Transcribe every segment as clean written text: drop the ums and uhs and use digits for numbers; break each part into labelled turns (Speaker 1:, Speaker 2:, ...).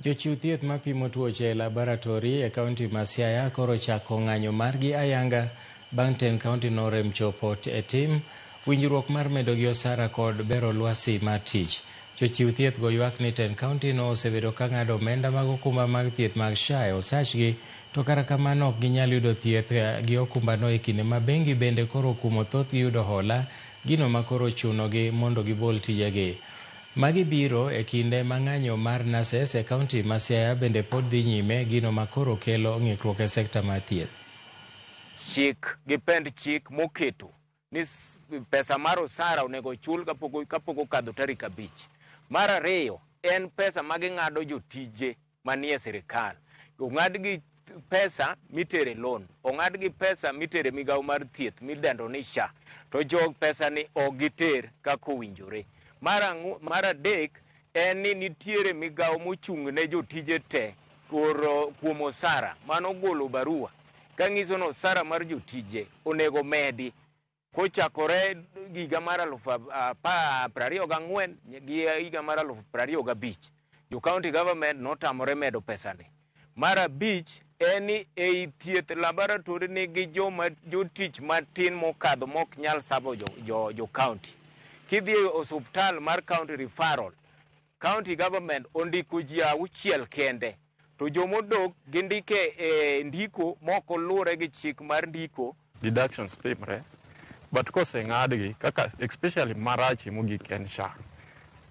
Speaker 1: Jochiw thieth mapimo tuoche e laboratori e kaunti ma Siaya koro chako ng'anyo margi ayanga bang' tend kaunti no rem chopo e tim winjruok mar medogi osara kod bero lwasi mar tich. Jochiw thieth go ywak ni tend kaunti no osebedo ka ng'ado omenda mag okumba mag thieth mag SHA e osachgi to kata kamano ok ginyal yudo thieth gi okumbano e kinde ma bengi bende koro okumo thothgi yudo hola, gino ma koro ochunogi mondo gibol tijegi. Magi biro e kinde ma ng'anyo mar nurses e kaunti ma Siaya bende pod dhi nyime, gino ma koro kelo ng'ikruok e sekta mar thieth.
Speaker 2: Chik gi pend chik moketo ni pesa mar osara onego ochul kapok okadho tarik 5. Mar ariyo en pesa ma ging'ado jotije manie sirikal. Ong'ad gi pesa mitere loan, ong'ad gi pesa mitere migawo mar thieth midendo ni SHA, to jog pesa ni ok giter kaka owinjore. Mar adek en ni nitiere migawo mochung' ne jotije te koro kuom osara mano golo barua kanyiso ni osara mar jotije onego medi kochakore higa mar 2024 gi higa mar 2025. Jo county government notamore medo pesani. Mar abich en ni ei thieth laboratory nigi joma jotich matin mokadho mok nyal sabo jo county. Kidhi e osuptal mar county referral, county government ondiko ji 6 kende, to jomodok gindike e ndiko mok oluwore gi chik mar ndiko.
Speaker 3: Deductions timre, but koseng'adgi kaka especially marach mogik en SHA.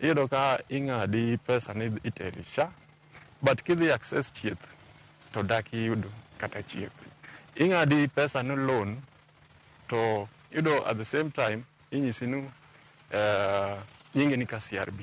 Speaker 3: Iyudo ka ing'adi pesa ni iteri SHA, but kidhi access thieth to dak iyud kata thieth. Ing'adi pesa ni loan to yudo at the same time inyisi ni nyingi ni ka CRB.